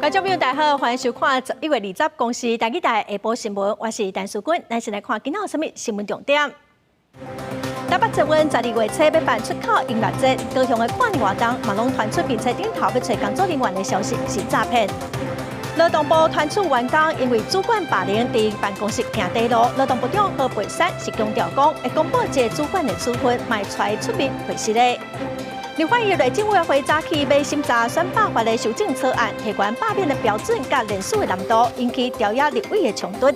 觀眾朋友大家好，歡迎收看11月20公視台語台下晡新聞，我是陳淑君。咱先來看今仔有啥物新聞重點。台北捷運12月初欲辦出口音樂節，高雄的跨年活動嘛攏傳出面冊頂頭欲揣工作人員的消息是詐騙。勞動部團處員工因為主管霸凌佇辦公室行短路，勞動部長何佩珊是強調講會公布這個主管的處分，嘛會揣出面回實的。立法院內政委員會早起欲審查選罷法的修正草案，提懸罷免的標準佮連署的難度，引起朝野立委的衝突。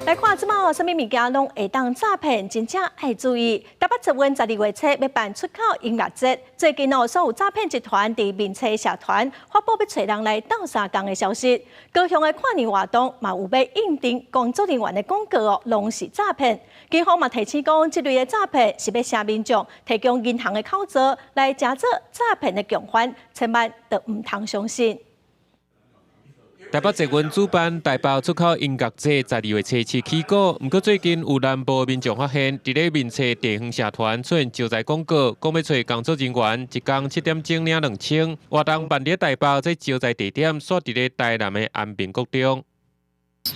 來看這擺啥物物件攏會當詐騙，真正愛注意。台北捷運12月初欲辦出口音樂節，最近哦，所有詐騙集團佇面冊社團發布欲揣人來鬥相共的消息。高雄的跨年活動嘛有欲應徵工作人員的廣告哦，攏是詐騙。警方嘛提醒講，這類的詐騙是欲請民眾提供銀行的口座來成做詐騙的共犯，千萬著毋通相信。台北捷運主辦台北出口音樂節12月初七起鼓，毋過最近有南部民眾發現，佇咧面冊地方社團出現招財廣告，講欲揣工作人員，一工7點鐘領2000，活動辦佇台北，這招財地點煞佇咧台南的安平國中。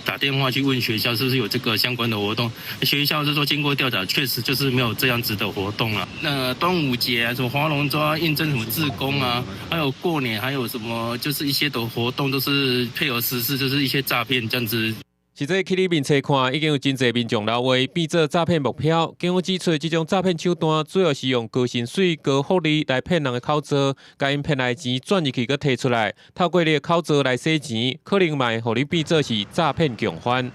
打電話去問學校是不是有這個相關的活動，學校是說經過調查，確實就是沒有這樣子的活動了。那端午節啊，什麼划龍舟啊，應徵什麼志工啊，還有過年，還有什麼就是一些的活動，都是配合實施，就是一些詐騙這樣子。實際去你面冊看，已經有真濟民眾留話變做詐騙目標。警方指出，這種詐騙手段主要是用高薪水、高福利來騙人的口座，共𪜶騙來錢轉入去，閣提出來，透過你的口座來洗錢，可能嘛會予你變做是詐騙共犯。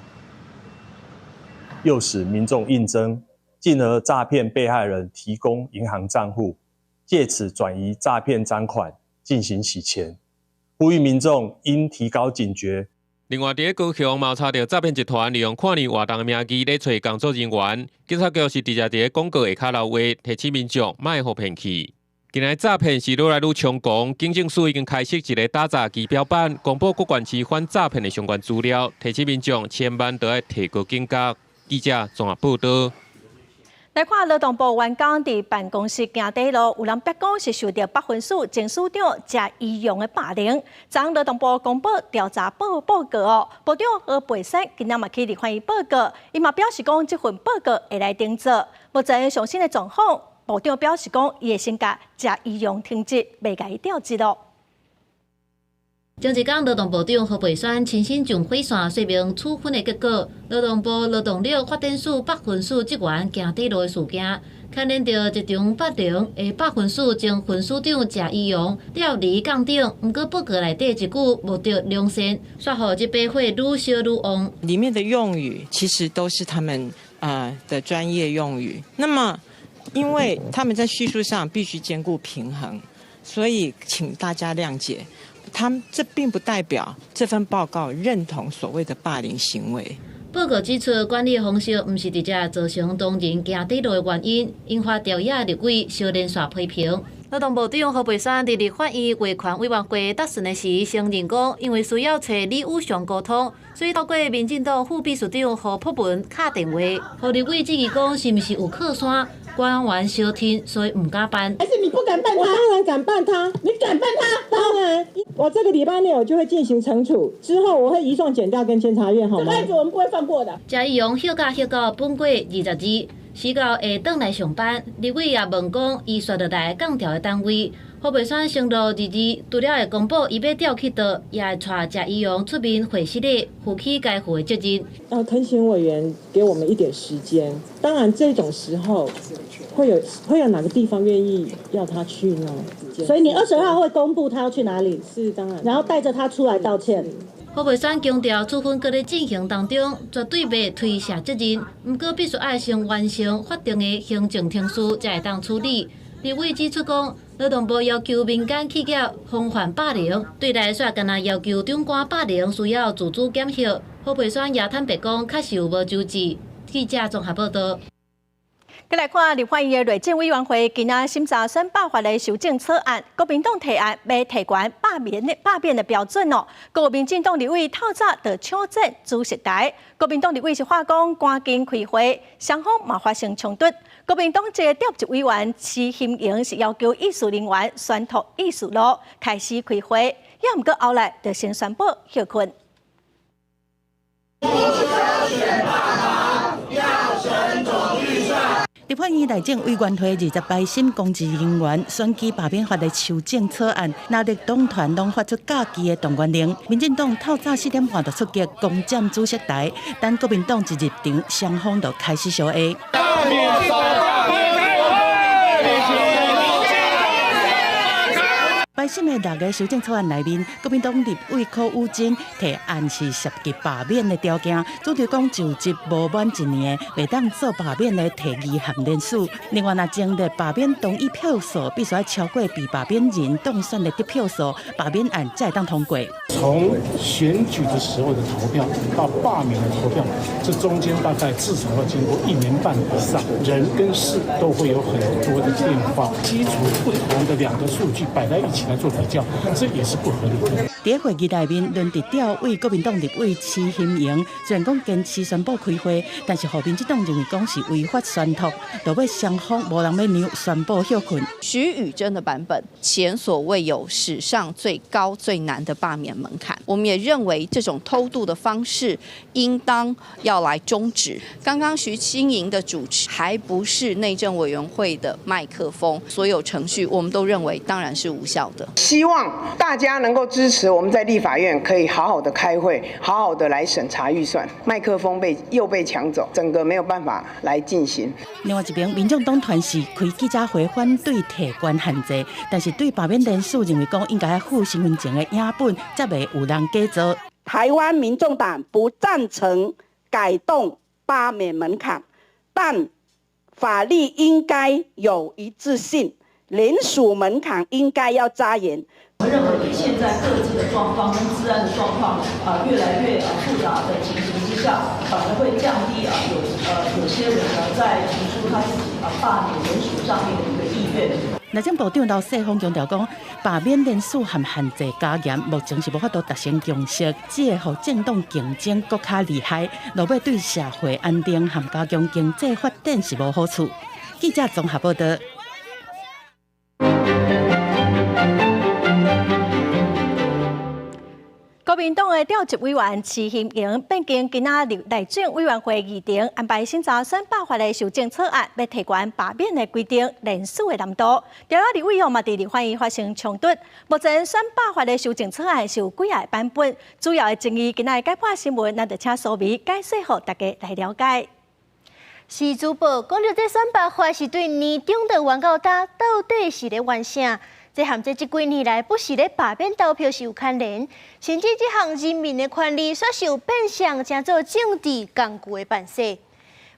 誘使民眾應徵，進而詐騙被害人提供銀行賬戶，借此轉移詐騙贓款進行洗錢。呼籲民眾應提高警覺。另外，佇咧高雄嘛查著詐騙集團利用跨年活動的名義咧揣工作人員，警察局是直接佇咧廣告下跤留話，提醒民眾莫予騙去。近來詐騙是愈來愈猖狂，警政署已經開設一个打詐儀表板，公布各縣市反詐騙的相關資料，提醒民眾千萬著愛提高警覺。記者綜合報道。來看勞動部員工佇辦公室行短路，有人白講是受著北分署前署長謝宜容的霸凌。昨昏勞動部公布調查報告哦，部長何佩珊今仔嘛去立法院報告，伊嘛表示講這份報告會來定做。目前上新的狀況，部長表示講，伊會先共謝宜容停職，袂共伊調職囉。前一工，勞動部長何佩珊親身上火線說明處分的結果。勞動部勞動力發展署北分署職員行短路的事件，牽連著一場霸凌的北分署前分署長謝宜容調離降等，毋過報告內底一句無得良善，煞予這把火愈燒愈旺。裡面的用語其實都是他們的專業用語，那麼因為他們在敘述上必須兼顧平衡，所以請大家諒解。他們這並不代表這份報告認同所謂的霸凌行為。報告指出，管理方式毋是直接造成同仁行短路的原因，引發朝野立委相連續批評。勞動部長何佩珊佇立法院衛權委員會答詢的時，承認講，因為需要揣李宇雄溝通，所以透過民進黨副秘書長何博文敲電話，予立委質疑講，是毋是有靠山官員相挺，所以毋敢辦。還是你不敢辦他？我當然敢辦他。你敢辦他？當然，我這個禮拜內我就會進行懲處，之後我會移送檢調跟監察院，好嗎？這個案子我們不會放過的。謝宜容休假休到本月22，時到會轉來上班。立委也問講，伊紲落來降調的單位，何佩珊承諾22，除了會公布伊欲調去佗，也會帶謝宜容出面會失禮，負起該負的責任。懇請委員給我們一點時間。當然，這種時候會有哪個地方願意要他去呢？所以你22號會公布他要去哪裡？是當然，然後帶着他出來道歉。何佩珊強調，處分閣咧進行當中，絕對袂推卸責任。毋過必須愛先完成法定的行政程序，才會當處理。立委指出講，勞動部要求民間企業防範霸凌，對內煞干焦要求長官霸凌需要自主檢核。何佩珊也坦白講，確實有無周至。記者綜合報道。來看立法院的內政委員會今仔審查選罷法的修正草案，國民黨提案欲提懸罷免的標準哦。國民進黨立委透早就搶佔主席台，國民黨立委是話講趕緊開會，雙方嘛發生衝突。國民黨這個召集委員徐欣瑩是要求議事人員宣讀議事錄，開始開會，也毋過後來就先宣布歇睏。立法院內政委員會20擺審公職人員選舉罷免法的修正草案，藍綠黨團攏發出佮意的動員令。民進黨透早4點半就出擊攻佔主席台，等國民黨一入場，雙方就開始相罵。擺審的六个修正草案內面，國民黨立委柯宇珍提案是涉及罷免的條件，主張講就職無滿一年的，袂當做罷免的提議和聯署。另外，若成立罷免同意票數必須愛超過被罷免人當選的得票數，罷免案才會當通過。從選舉的時候的投票到罷免的投票，這中間大概至少要經過一年半以上，人跟事都會有很多的變化，基礎不同的兩個數據擺在一起來做比較，這也是不合理的。佇會議內面，輪值調委國民黨立委徐欣瑩雖然講堅持宣布開會，但是予民進黨認為講是違法宣讀，落尾雙方無人欲讓，宣布歇睏。徐宇珍的版本前所未有，史上最高最難的罷免門檻。我們也認為這種偷渡的方式應當要來終止。剛剛徐欣瑩的主持還不是內政委員會的麥克風，所有程序我們都認為當然是無效的。希望大家能夠支持我們在立法院可以好好的開會，好好的來審查預算。麥克風又被搶走，整個沒有辦法來進行。另外一邊，民眾黨團是開記者會反對提懸限制，但是對罷免連署認為講應該附身份證的影本，才袂有人假造。台灣民眾黨不贊成改動罷免門檻，但法律應該有一致性，聯署門檻應該要加嚴。我們認為以現在各自的狀況跟治安的狀況啊越來越複雜的情形之下，反而會降低啊有些人呢在提出他自己啊罷免聯署上面的一個意願。內政部長劉世鋒強調講，罷免人數和限制加嚴，目前是無法度達成共識，只會予政黨競爭閣較厲害，落尾對社會安定和加強經濟發展是無好處。記者綜合報道。國民黨的召集委員徐欣瑩變更今仔日內政委員會議程，安排審查選罷法的修正草案，欲提懸罷免的規定連署的難度。朝野立委嘛佇立法院發生衝突。目前選罷法的修正草案是有幾个版本，主要的爭議今仔日解破新聞，咱就請蘇眉解說予大家來了解。是主播講著這選罷法是對年長到冤到今，到底是咧冤啥？這和這這幾年來不時咧罷免投票是有牽連，甚至這項人民的權利煞是有變相成做政治工具的辦法。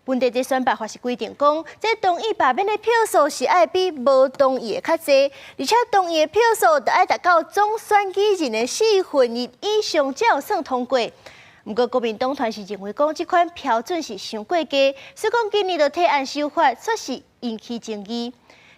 問題這選罷法是規定講，這同意罷免的票數是愛比無同意的較濟，而且同意的票數著愛達到總選舉人的1/4以上才有算通過。毋過國民黨團是認為講這款標準是傷過低，所以講今年就提案修法，煞是引起爭議。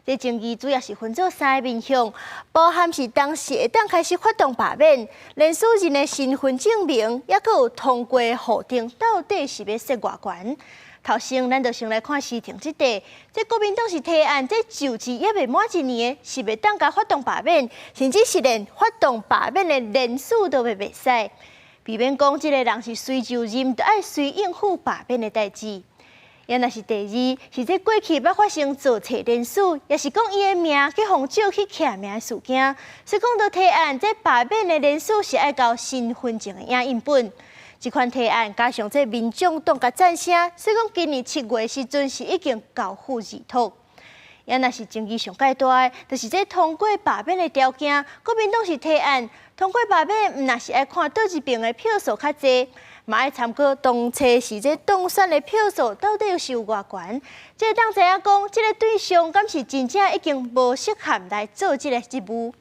這爭議主要是分做三個面向，包含是當時會當開始發動罷免，連署人的身份證明，抑閣有通過戶頂到底是欲設偌懸。頭先，咱就先來看時程這塊，這國民黨是提案，這就職猶未滿一年的，是袂當共發動罷免，甚至是連發動罷免的連署都袂使，避免講這个人是隨就任，就愛隨應付罷免的代誌。抑若是第二，是這過去捌發生造冊連署，也是講伊的名去予借去簽名的事件，所以講著提案，這罷免的連署是愛交身份證的影印本。這款提案加上這民眾黨共贊聲，所以講今年7月時陣是已經交付議托。抑若是爭議上蓋大的，就是這通過罷免的條件，國民黨是提案通過罷免，毋若是愛看佗一邊的票數較濟，嘛愛參考當初時這當選的票數到底是有偌懸。這會當知影講，這个對象敢是真正已經無適合來做這个職務。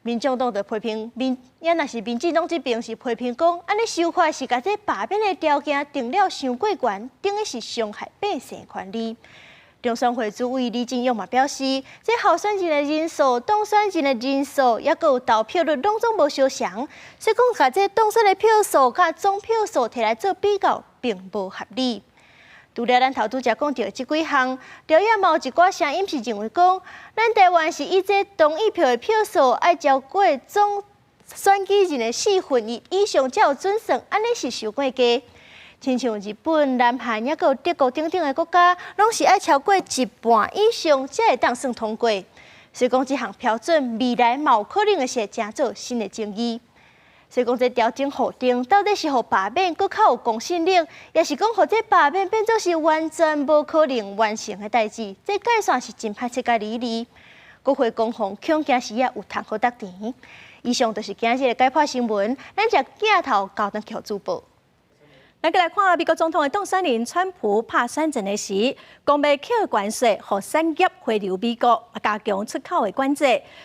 民眾黨就批評民，抑若是民進黨這邊是批評講，按呢修法是共這罷免的條件定了傷過懸，等於是傷害百姓權利。中選會主委李進勇嘛表示，這候選人的人數、當選人的人數，抑閣有投票率，攏總無相仝，所以講共這當選的票數佮總票數提來做比較，並無合理。除了咱頭拄才講著的這幾項，朝野嘛有一寡聲音是認為講，咱台灣是以這同意票的票數愛超過總選舉人的1/4以上才有準算，按呢是傷過低。親像日本、南韓，抑閣有德國等等的國家，攏是愛超過一半以上才會當算通過。所以講，這項標準未來嘛有可能會是成做新的爭議。所以講，這調整法定到底是予罷免閣較有公信力，抑是講予這罷免變做是完全無可能完成的代誌？這界線是真歹切佮理理。國會攻防恐驚是也有通好觸甜。以上就是今日的解破新聞，咱將鏡頭交轉予主播。咱閣來看美國總統的當選人川普拍選戰的時，講欲扣關稅，予產業回流美國，加強出口的管制，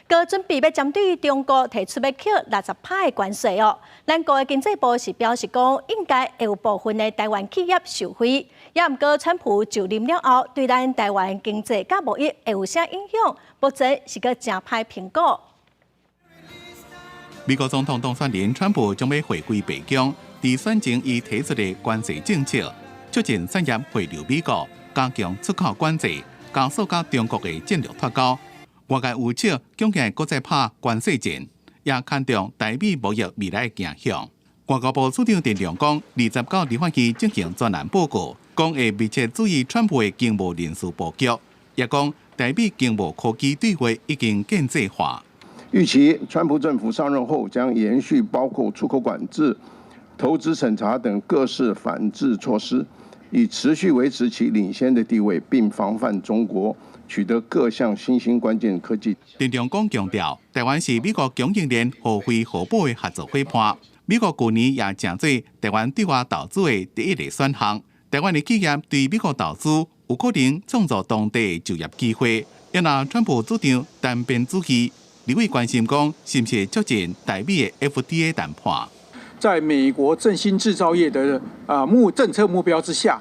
閣準備欲針對中國提出欲扣60%的關稅哦。咱國的經濟部是表示講，應該會有部分的台灣企業受惠，也毋過川普就任了後，對咱台灣經濟佮貿易會有啥影響？目前是閣誠歹評估。美國總統當選人川普將欲回歸白宮。佇選前伊提出的關稅政策，促進產業回流美國，加強出口管制，加速佮中國的戰略脫鈎。外界預測，恐驚閣再拍關稅戰，也牽動台美貿易未來的走向。外交部次長陳良光29立法院進行專欄報告，講會密切注意川普的經貿人事布局，也講台美經貿科技對話已經建制化。預期川普政府上任後將延續包括出口管制、投資審查等各式反制措施，以持續維持其領先的地位，並防範中國取得各項新興關鍵科技。陳良光強調，台灣是美國供應鏈互惠互補的合作夥伴。美國舊年也成做台灣對外投資的第一个選項。台灣的企業對美國投資，有可能創造當地就業機會。因若川普主張單邊主義，立委關心講，是毋是促進台美的 FTA 談判？在美國振興製造業的政策目標之下，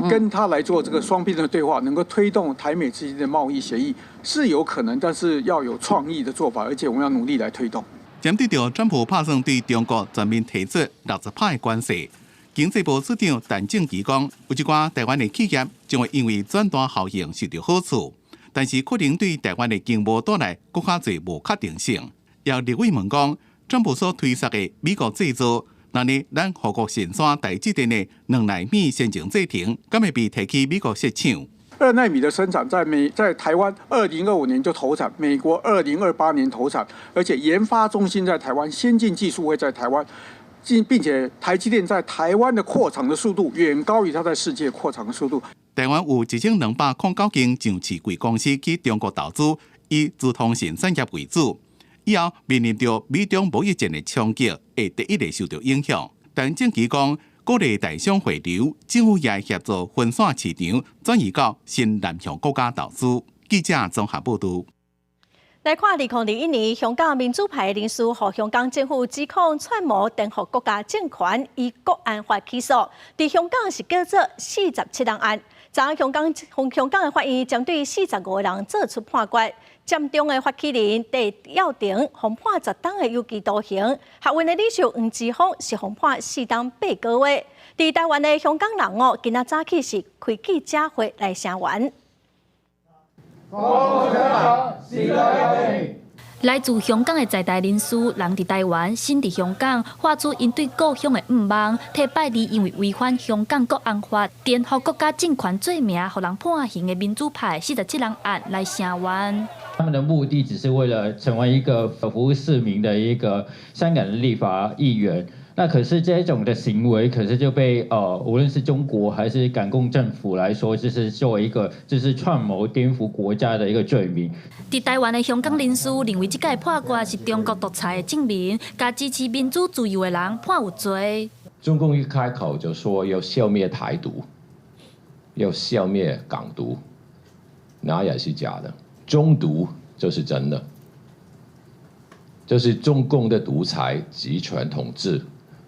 跟他來做這個雙邊的對話，能夠推動台美之間的貿易協議是有可能，但是要有創意的做法，而且我們要努力來推動。針對著川普拍算對中國全面提出60%的關稅，經濟部次長陳正祺講，有一寡台灣的企業將會因為轉單效應受著好處，但是可能對台灣的經貿帶來閣較濟無確定性。也立委問講，川普所推捒的美國製造，若呢，咱護國神山台積電的2奈米先進製程，敢會被提去美國設廠？ 2奈米的生產在台灣2025年就投產，美國2028年投產，而且研發中心在台灣，先進技術會在台灣，並且台積電在台灣的擴廠的速度遠高於它在世界擴廠的速度。台灣有1209間上市櫃公司去中國投資，以資通訊產業為主。以後面臨著美中貿易戰的衝擊，會第一个受著影響。陳正祺講，鼓勵台商回流，政府也協助分散市場，轉移到新南向國家投資。記者綜合報導。來看2021年，香港民主派人士予香港政府指控串謀顛覆國家政權，以國安法起訴，佇香港是叫做47人案。昨香港的法院針對45個人做出判決，佔中的發起人戴耀廷予判10冬的有期徒刑，學運的領袖黃之鋒是予判4冬8個月。佇台灣的香港人哦，今仔早起是開記者會來聲援。香港。來自香港的在台人士，人佇台灣，心佇香港，發出𪜶對故鄉的向望，替拜二因為違反香港國安法、顛覆國家政權罪名，予人判刑的民主派47人案來聲援。他們的目的只是為了成為一個服務市民的一個香港的立法議員。那可是這種的行為，可是就被無論是中國還是港共政府來說，就是作為一個就是串謀顛覆國家的一個罪名。佇台灣的香港人士認為，這個判決是中國獨裁的證明，共支持民主自由的人判有罪。中共一開口就說要消滅台獨，要消滅港獨，那也是假的。中獨就是真的，就是中共的獨裁集權統治。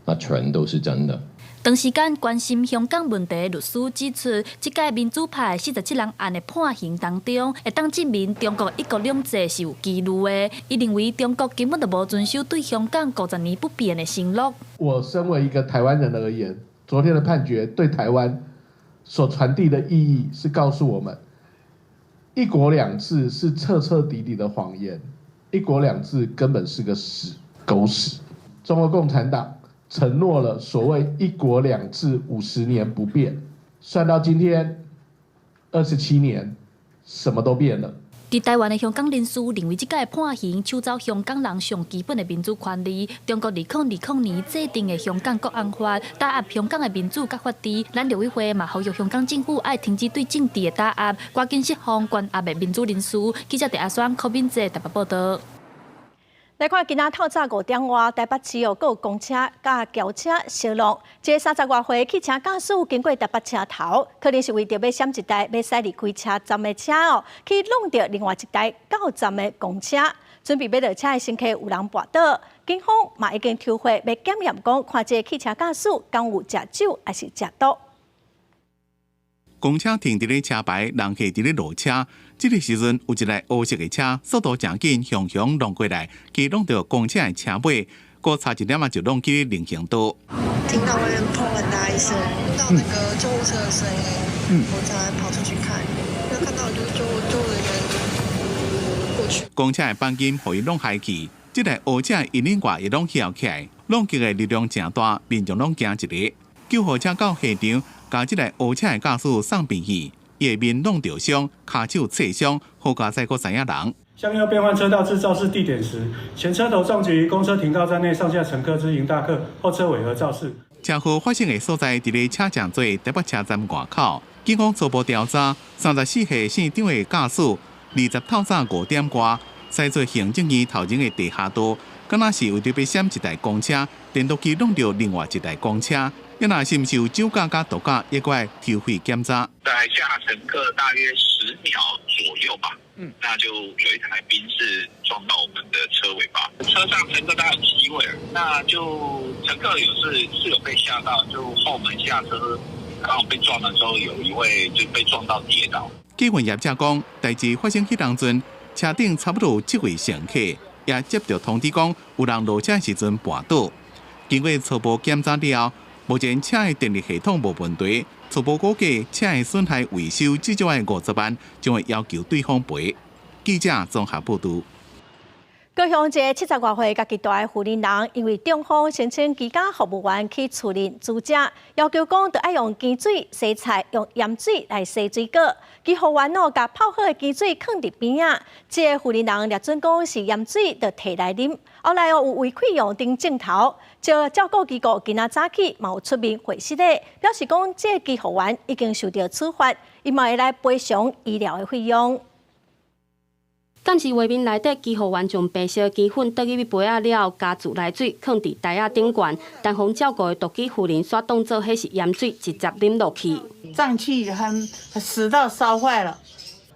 那全都是真的。長時間關心香港問題的律師指出，這屆民主派47人案的判刑當中，會當證明中國一國兩制是有疑慮的。伊認為中國根本就無遵守對香港50年不變的承諾。我身為一個台灣人而言，昨天的判決對台灣所傳遞的意義是告訴我們，一國兩制是徹徹底底的謊言，一國兩制根本是個屎狗屎。中國共產黨承諾了所謂一國兩制50年不變，算到今天27年，什麼都變了。佇台灣的香港人士認為，這屆判刑搶走香港人上基本的民主權利。中國2020年制定的香港國安法，打壓香港的民主佮法治。咱陸委會嘛呼籲香港政府愛停止對政治的打壓，趕緊釋放關押的民主人士。記者鄭阿雙、柯敏哲台北報道。來看今仔透早5點外，台北市哦，閣有公車佮轎車相挵。一个30外歲汽車駕駛經過台北車頭，可能是為著欲閃一台欲駛離開車站的車哦，去挵著另外一台到站的公車。準備欲落車的乘客有人跋倒，警方嘛已經抽血欲檢驗，講看這个汽車駕駛敢有食酒抑是食毒。公車停佇咧車牌，人客佇咧落車。這个時陣有一台烏色的車，速度誠緊，雄雄挵過來，共挵著公車的車尾，閣差一點仔就挵去人行道。聽到外面砰很大一聲，聽到那個救護車的聲音，我才跑出去看，那看到就是救護人員過去。公車的鈑金予伊挵害去，這台烏車的引領蓋也攏翹起來，挵擊的力量誠大，民眾攏驚一下。救護車到現場，共這台烏車的駕駛送病院。伊的面挵著傷，跤手擦傷，好佳哉閣知影人。向右變換車道至肇事地點時，前車頭撞擊於公車停靠站內上下乘客之迎大客後車尾和肇事。車禍發生的所在，佇咧車站座台北車站外口。警方初步調查，34歲姓張的駕駛，20透早5點外，駛出行政院頭前的地下道，敢若是為著欲閃一台公車，顛倒去挵著另外一台公車。抑若是毋是有酒駕佮毒駕，猶閣愛抽血檢查。在下乘客大約10秒左右吧，那就有一台賓士撞到我們的車尾巴，車上乘客大概有7位，那就乘客有是有被嚇到，就後門下車，剛好被撞的時候，有一位就被撞到跌倒。客運業者講，代誌發生彼當陣，車頂差不多有7位乘客，也接著通知講有人落車時陣跋倒。經過初步檢查了後，目前車的電力系統無問題，初步估計車的損害維修至少愛50萬，將會要求對方賠。記者綜合報導。高雄一个70外歲家己蹛的婦人，因為中風申請居家服務員去厝裡煮食，要求講著愛用鹹水洗菜，用鹽水來洗水果。居服員哦，共泡好的鹹水囥佇邊仔，這个婦人掠準講是鹽水，就提來啉。後來哦有胃潰瘍等症頭，這照顧機構今仔早起嘛有出面回釋的，表示講這个居服員已經受著處罰，伊嘛會來賠償醫療的費用。監視畫面內底，居服員將白色雞粉倒入去杯仔了，加自來水囥佇台仔頂懸，但予照顧的獨居婦人煞當做彼是鹽水，直接啉落去。臟器很食道燒壞了，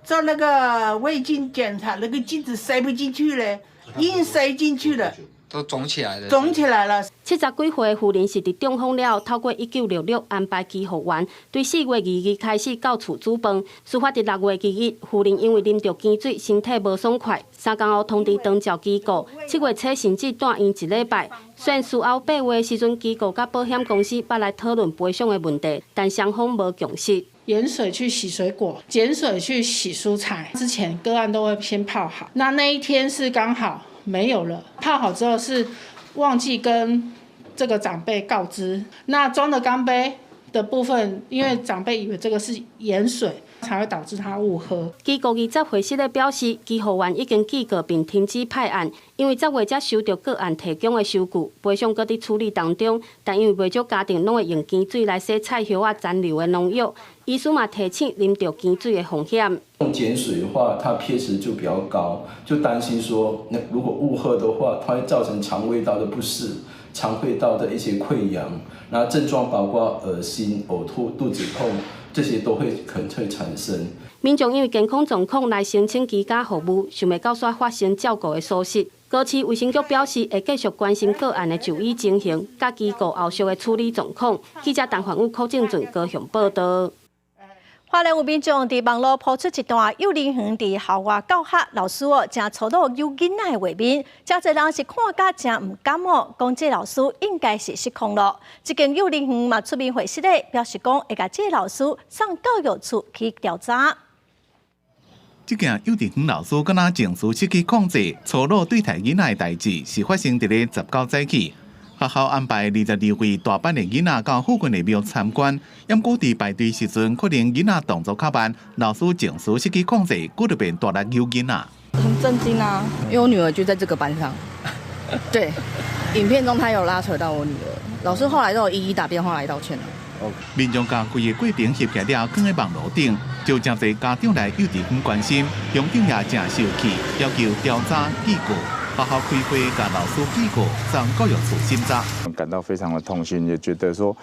做那個胃鏡檢查，那個鏡子塞不進去嘞，硬塞進去了。都腫起來了。腫起來了。70幾歲的婦人是佇中風了後，透過1966安排居服員，對4月22日開始到厝煮飯。事發佇6月21，婦人因為啉著鹹水，身體無爽快，3工後通知長照機構。7月初甚至住院一禮拜。雖然事後8月時陣，機構佮保險公司捌來討論賠償的問題，但雙方無共識。鹽水去洗水果，鹼水去洗蔬菜，之前個案都會先泡好。那那一天是剛好沒有了，泡好之後是忘記跟這個長輩告知。那裝的鋼杯的部分，因為長輩以為這個是鹽水，才會導致他誤喝。機構20回釋咧表示，居服員已經警告並停止派案，因為10月才收著個案提供的收據，賠償閣佇處理當中。但因為袂少家庭攏會用鹹水來洗菜葉仔殘留的農藥，醫師嘛提醒啉著鹹水的風險。用鹼水的話，它 pH 值就比較高，就擔心說，那如果誤喝的話，它會造成腸胃道的不適、腸胃道的一些潰瘍，那症狀包括噁心、嘔吐、肚子痛，這些都會可能會產生。民眾因為健康狀況來申請居家服務，想袂到煞發生照顧的疏失。高市衛生局表示，會繼續關心個案的就醫情形，佮機構後續的處理狀況。記者陳焕宇、柯正俊高雄報道。花蓮有民眾佇網路 po 出一段幼兒園佇校外教學老師哦，誠粗魯毆囡仔的畫面，誠濟人是看甲誠毋甘哦，講這老師應該是失控咯。這間幼兒園嘛出面回釋咧，表示講會共這老師送教育處去調查。這件幼稚園老師敢若情緒失去控制，粗魯對待囡仔的代誌，是發生佇咧19早起。學校安排22位大班的囡仔到附近的廟參觀，毋過佇排隊時陣，可能囡仔動作較慢，老師情緒失去控制，閣就變大力毆囡仔。很震驚啊，因為我女兒就在這個班上。對，影片中他有拉扯到我女兒，老師後來都有一一打電話來道歉了。民眾將規个過程翕起來了，囥佇網路頂，就誠濟家長來幼稚園關心，鄉長也誠受氣，要求調查記過。學校開會，共老師記過，送教育處審查。感到非常的痛心，也覺得說，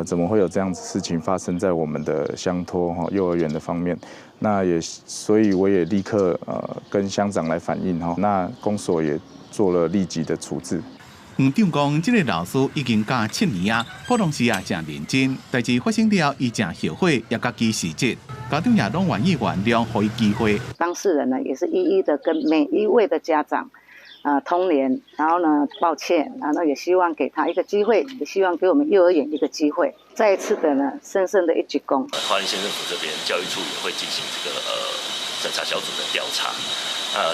怎麼會有這樣子事情發生在我們的鄉托哈幼兒園的方面？那也，所以我也立刻跟鄉長來反映哈，那公所也做了立即的處置。園長講，這個老師已經教7年啊，普通時也誠認真，代誌發生了，伊誠後悔，也家己辭職。家長也攏願意原諒，予伊機會。當事人呢，也是一一的跟每一位的家長啊通聯，然後呢抱歉，然後也希望給他一個機會，也希望給我們幼兒園一個機會，再一次的呢，深深的一鞠躬。花蓮縣政府這邊教育處也會進行這個審查小組的調查。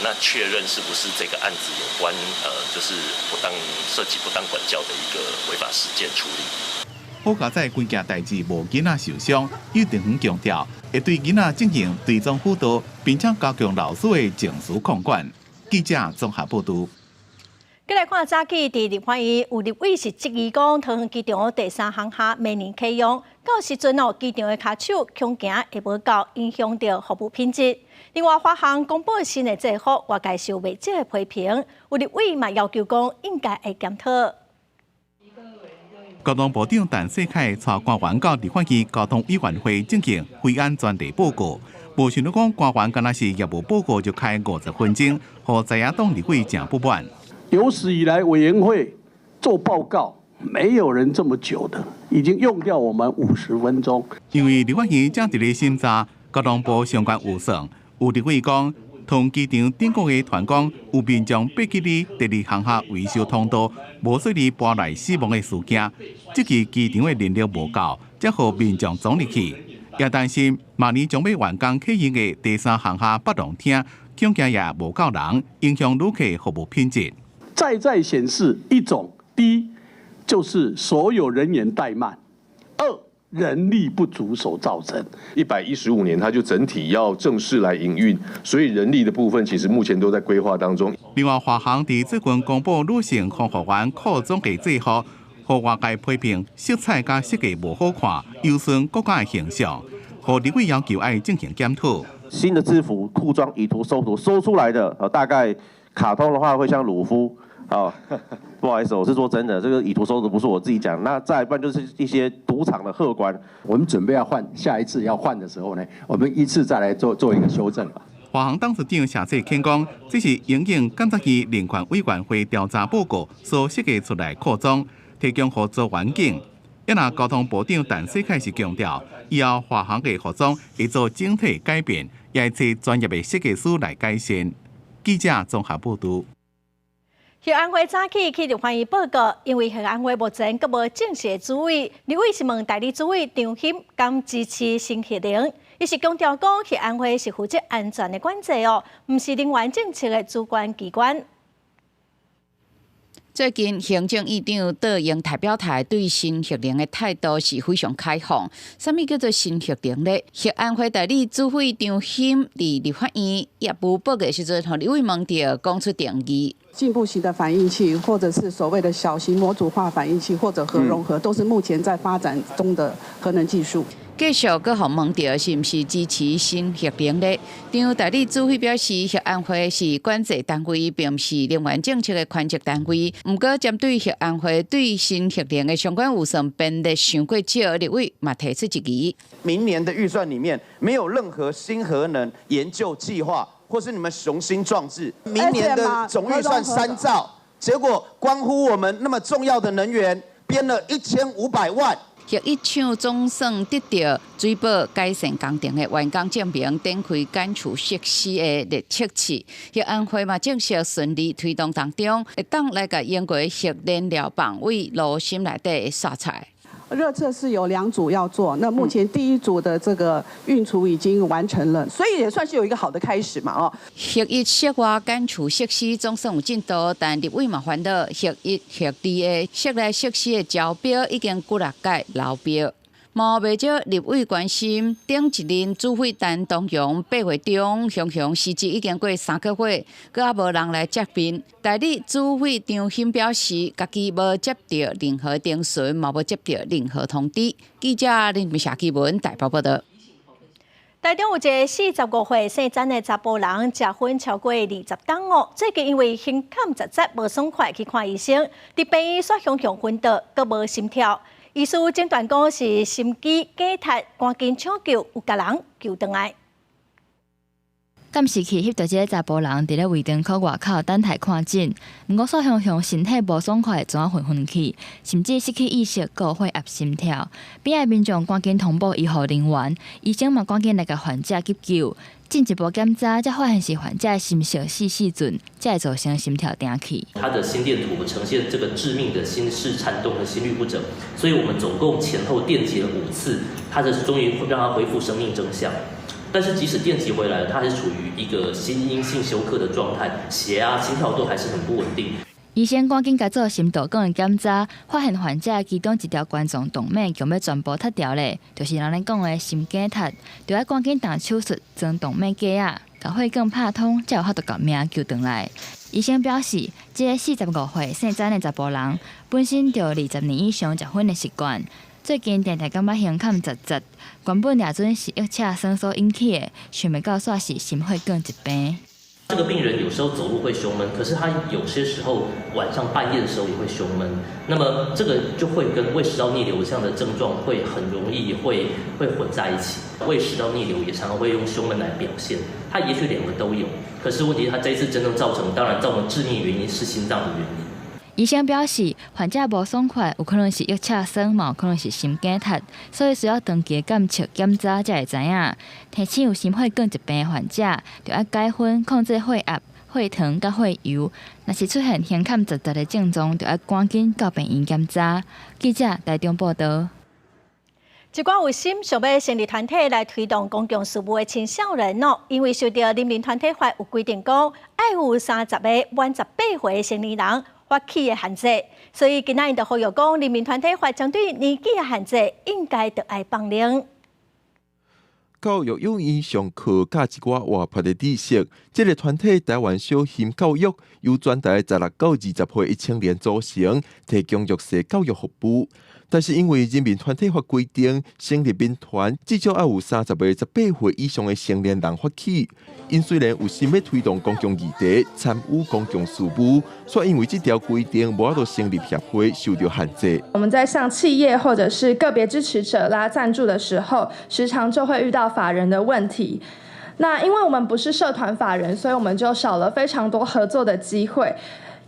那確認是不是這個案子有關就是不當涉及不當管教的一個違法事件處理。好佳哉規件代誌無囡仔受傷，幼稚園強調會對囡仔進行追蹤輔導，並且加強老師的情緒控管。記者綜合報導。過來看早起，佇立法院有立委是質疑講，桃園機場第三航廈明年啟用，到時陣哦，機場的跤手恐驚會無夠，影響著服務品質。另外，華航公布新的制服，外界受袂少的批評，有立委嘛要求講應該會檢討。交通部長陳世凱帶官員到立法院交通委員會進行飛安專題報告，無想到講官員敢若是業務報告就開50分鐘，予在野黨立委誠不滿。有史以來委員會做報告，沒有人這麼久的，已經用掉我們50分鐘。因為立法院正佇咧審查交通部相關預算，有立委講，桃園機場頂個月傳講有民眾爬去佇第二航廈維修通道，無細膩跋來死亡的事件，這期機場的人力無夠，才予民眾衝入去。也擔心明年將欲完工啟用的第三航廈北廊廳，恐驚也無夠人，影響旅客服務品質。在在顯示一種，第一就是所有人員怠慢，二人力不足所造成。 115年，它就整體要正式來營運，所以人力的部分其實目前都在規劃當中。另外，華航佇最近公布女性空服員褲裝的制服，予外界批評色彩佮設計無好看，有損國家的形象，予立委要求愛進行檢討。新的制服褲裝以圖搜圖搜出來的，大概卡通的話會像魯夫。哦，不好意思，我是說真的，這個以圖搜圖不是我自己講。那再一半就是一些賭場的荷官。我們準備要換，下一次要換的時候呢，我們一次再來做做一個修正。華航董事長謝世謙講，這是因應監察院人權委員會調查報告所設計出來褲裝，提供予做環境。也若交通部長陳世凱是強調，以後華航的服裝會做整體改變，也會請專業的設計師來改善。記者綜合報導。核安會早起去立法院報告，因為核安會目前閣無正式的主委，立委是問代理主委張欣敢支持新核能，伊是強調講核安會是負責安全的管制哦，毋是能源政策的主管機關。最近行政院長杜英台表態，對新核能的態度是非常開放。啥物叫做新核能呢？核安會代理主委張欣佇立法院業務報告時陣，予立委問著講出定義。進步型的反應器，或者是所謂的小型模組化反應器，或者核融合，都是目前在發展中的核能技術。繼續閣予問著是毋是支持新核能呢？張代理主委表示，核安會是管制單位，並毋是能源政策的權責單位。毋過，針對核安會對新核能的相關預算編列傷過少，立委嘛提出質疑。明年的預算裡面沒有任何新核能研究計劃或是你們雄心壯志，明年的總預算3兆，結果關乎我們那麼重要的能源，編了1500萬。核一廠總算得到水保改善工程的完工證明，展開減儲設施的熱測試。核安會嘛正式順利推動當中，會當來共英國核燃料棒對爐心內底的刷出。熱測是有兩組要做，那目前第一組的這個運儲已經完成了，所以也算是有一個好的開始嘛。哦，核一室外減儲設施總算有進度，但立委嘛煩惱，核一、核二的室內設施的招標已經幾若擺流標。嘛袂少立委關心，頂一任主委陳東陽8月中雄雄辭職已經過3個月，閣猶無人來接任。代理主委張欣表示，家己無接著任何電訊，嘛無接著任何通知。記者林夏基文台北報導。台中有一个45歲姓詹的查埔人，食薰超過20冬哦。最近因為胸坎窒窒無爽快去看醫生，佇病院煞雄雄昏倒，閣無心跳。醫師診斷講是心肌梗塞，趕緊搶救，有共人救轉來。監視器翕著這个查埔人佇咧胃腸科外口等待看診，毋過煞雄雄身體無爽快，怎昏昏去，甚至失去意識，閣有血壓心跳。邊仔民眾趕緊通報醫護人員，醫生嘛趕緊來共患者急救。進一步檢查，才發現是患者的心室四四陣，才會造成心跳停去。他的心電圖呈現這個致命的心室顫動和心律不整，所以我們總共前後電擊了5次，他才終於讓他恢復生命徵象。但是即使電擊回來，他還是處於一個心因性休克的狀態，血壓、心跳都還是很不穩定。醫生趕緊共做心導管的檢查，發現患者其中一條冠狀動脈強欲全部脫掉咧，就是人咧講的心梗塞，著愛趕緊動手術裝動脈夾仔，共血管拍通，才有法度共命救轉來。醫生表示，這个45歲姓詹的查埔人，本身就有20年以上食薰的習慣。最近定定感覺胸坎窒窒，原本掠準是臆測酸所引起的，想袂到煞是心血管疾病。這個病人有時候走路會胸悶，可是他有些時候晚上半夜的時候也會胸悶，那麼這個就會跟胃食道逆流這樣的症狀會很容易會混在一起。胃食道逆流也常常會用胸悶來表現，他也許兩個都有，可是問題他這一次真正造成，當然造成致命原因是心臟的原因。醫生表示，患者無爽快，有可能是臆測酸，嘛有可能是心梗塞，所以需要長期監測檢查才會知影。提醒有心血管疾病的患者，著愛戒薰、控制血壓、血糖佮血油。若是出現胸坎窒窒的症狀，著愛趕緊到病院檢查。記者台中報導。一寡有心想欲成立團體來推動公共事務的青少年哦，因為受著人民團體法有規定講，愛有30個滿18歲的成年人發起的限制，所以今仔𪜶就呼籲講，人民團體法針對年紀的限制，應該著愛放寬。教育用伊上課佮一寡活潑的知識，這个團體台灣小心教育由全台16到20歲的青年組成，提供弱勢教育服務。但是因為人民團體法規定，成立民團至少愛有30個18歲以上的成年人發起。𪜶雖然有心欲推動公共議題，參與公共事務，卻因為這條規定無法度成立協會，受著限制。我們在向企業或者是個別支持者拉贊助的時候，時常就會遇到法人的問題。那因為我們不是社團法人，所以我們就少了非常多合作的機會。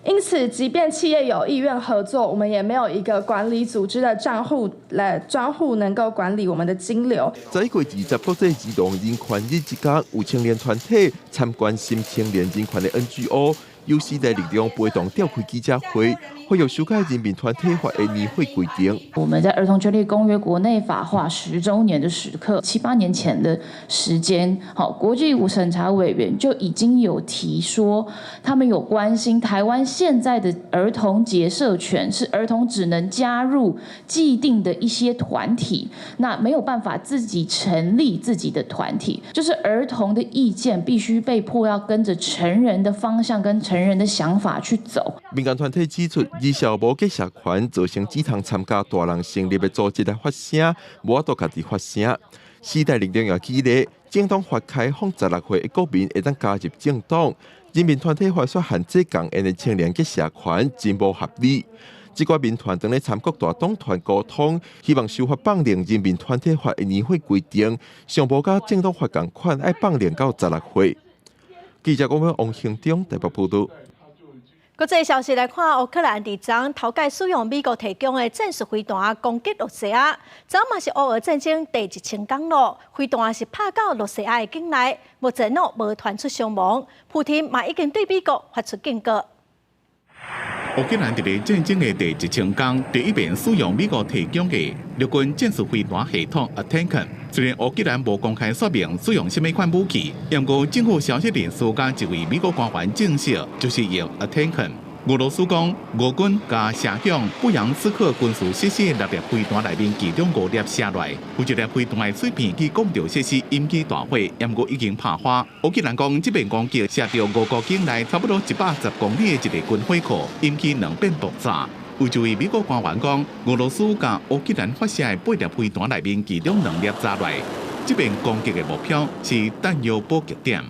因此，即便企業有意願合作，我們也沒有一個管理組織的賬戶來專戶能夠管理我們的金流。11月20國際兒童人權日這工，有青年團體參關心青年人權的 NGO，由時代力量陪同召開記者會，呼籲修改人民團體法的年歲規定。我們在兒童權利公約國內法化10週年的時刻，七八年前的時間，好，國際審查委員就已經有提說，他們有關心台灣現在的兒童結社權是兒童只能加入既定的一些團體，那沒有辦法自己成立自己的團體，就是兒童的意見必須被迫要跟着成人的方向跟成人的想法去走。民間團體指出，兒少無結社權，造成只通參加大人成立的組織來發聲，無法度家己發聲。時代力量也舉例，政黨法開放16歲的國民會當加入政黨，人民團體法煞限制仝樣的青年結社權，真無合理。這寡民團正咧參各大黨團溝通，希望修法放寬人民團體法的年歲規定，上無佮政黨法仝款，愛放寬到16歲。記者講王興中台北報道。國際消息來看，烏克蘭佇昨頭擺使用美國提供的戰術飛彈攻擊露西亞，這嘛是烏俄戰爭第1000工咯。飛彈是拍到露西亞的境內，目前攏無傳出傷亡。普丁嘛已經對美國發出警告。烏克蘭佇咧戰爭的第1000工，第一遍使用美國提供的陸軍戰術飛彈系統 ATACMS。雖然烏克蘭無公開說明使用啥物款武器，毋過政府消息人士佮一位美國官員證實，就是用 ATACMS。俄羅斯講，俄軍共射向布良斯克軍事設施六粒飛彈內面，其中五粒射落，有一粒飛彈的碎片去撞著設施，引起大火，毋過已經拍花。烏克蘭講，這遍攻擊射著俄國境內差不多110公里的一个軍火庫，引起兩遍爆炸。有一位美國官員講，俄羅斯共烏克蘭發射的八粒飛彈內面，其中兩粒砸落。這遍攻擊的目標是彈藥補給點。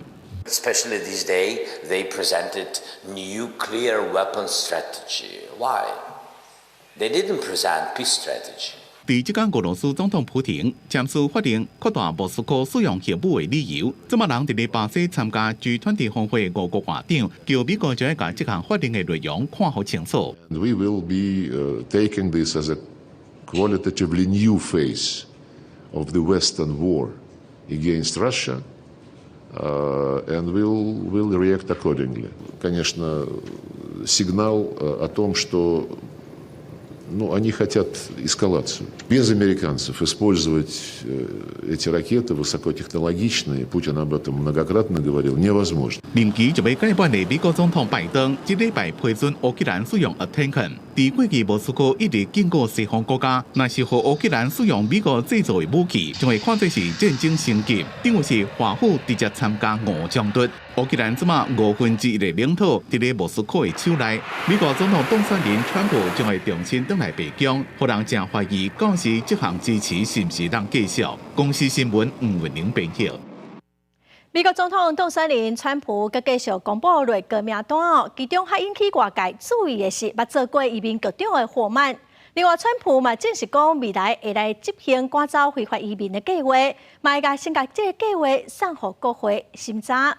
Especially this day, they presented nuclear weapons strategy. Why? They didn't present peace strategy. 佇這工俄羅斯總統普廷簽署法令擴大莫斯科使用核武的理由，這馬人佇咧巴西參加 G20 峰會五國外長，叫美國就愛共這項法令的內容看予清楚。 We will be taking this as a qualitatively new phase of the Western war against Russia. And we'll react accordingly. Конечно, сигнал о том, что, ну, они хотят эскалацию. Без американцев использовать эти ракеты высокотехнологичные, Путин об этом многократно говорил, невозможно. 任期就欲屆滿的美國總統拜登，這禮拜批准烏克蘭使用 ATACMS。佇過去莫斯科一直警告西方國家，若是予烏克蘭使用美國製造的武器，將會看做是戰爭升級，等於是華府直接參加俄烏衝突。烏克蘭這馬1/5的領土佇咧莫斯科的手內，美國總統當選人川普將會重新轉來白宮，予人誠懷疑，到時這項支持是毋是當繼續？公視新聞吳文玲編譯。美國總統當選人川普閣繼續公布內閣名單哦，其中較引起外界注意的是，捌做過移民局長的霍曼。另外，川普嘛證實講未來會來執行趕走非法移民的計劃，嘛會共先共這个計劃送予國會審查。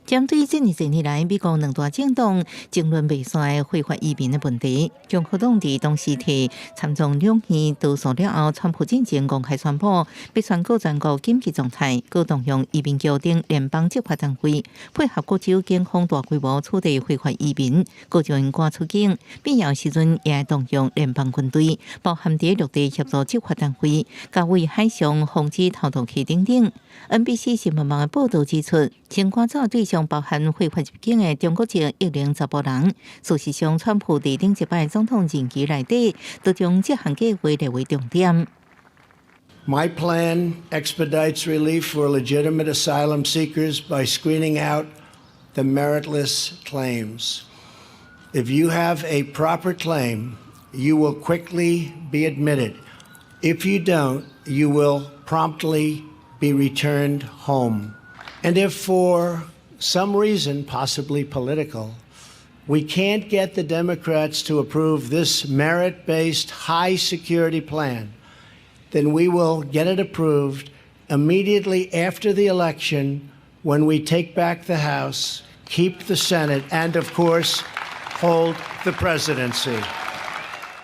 針對這爾濟年來美國兩大政黨爭論袂煞的非法移民的問題，共和黨佇當時提參眾兩院多數了後，川普進前公開宣布，欲宣告全國緊急狀態，閣動用移民局等聯邦執法單位，配合各州警方大規模取締非法移民，閣將𪜶趕出境，必要時陣也會動用聯邦軍隊，包含佇陸地協助執法單位，共為海上防止偷渡客等等。NBC 新聞網的報導指出，先趕走對象包含非法入境的中國籍一名查埔人。事實上，川普佇頂一擺總統任期內底，都將這項計劃列為重點。 My plan expedites relief for legitimate asylum seekers by screening out the meritless claims. If you have a proper claim, you will quickly be admitted. If you don't, you will promptly be returned home. And if for some reason, possibly political, we can't get the Democrats to approve this merit based high security plan, then we will get it approved immediately after the election when we take back the House, keep the Senate, and of course, hold the presidency.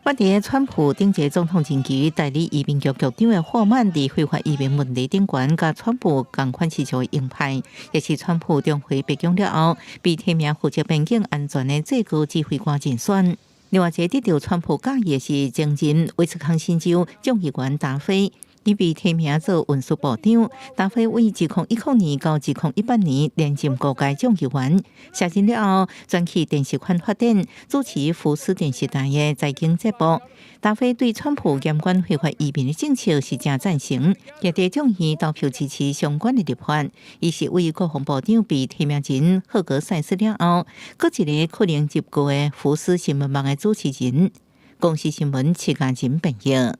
捌佇川普頂屆總統任期代理移民局局長的霍曼，佇非法移民問題頂懸，佮川普仝款是屬於鷹派，也是川普重回白宮了後，被提名負責邊境安全的最高指揮官人選。另外一個得著川普佮意的是前任威斯康辛州眾議員達菲，伊被提名做運輸部長。達菲為2010年到2018年連任五屆眾議員，卸任了後轉去電視圈發展，主持福斯電視台的財經節目。達菲對川普嚴管非法移民的政策是誠贊成，也佇眾議投票支持相關的立法。伊是為國防部長被提名人赫格塞斯了後，閣一个可能入閣的福斯新聞網的主持人。公視新聞徐嘉仁編譯。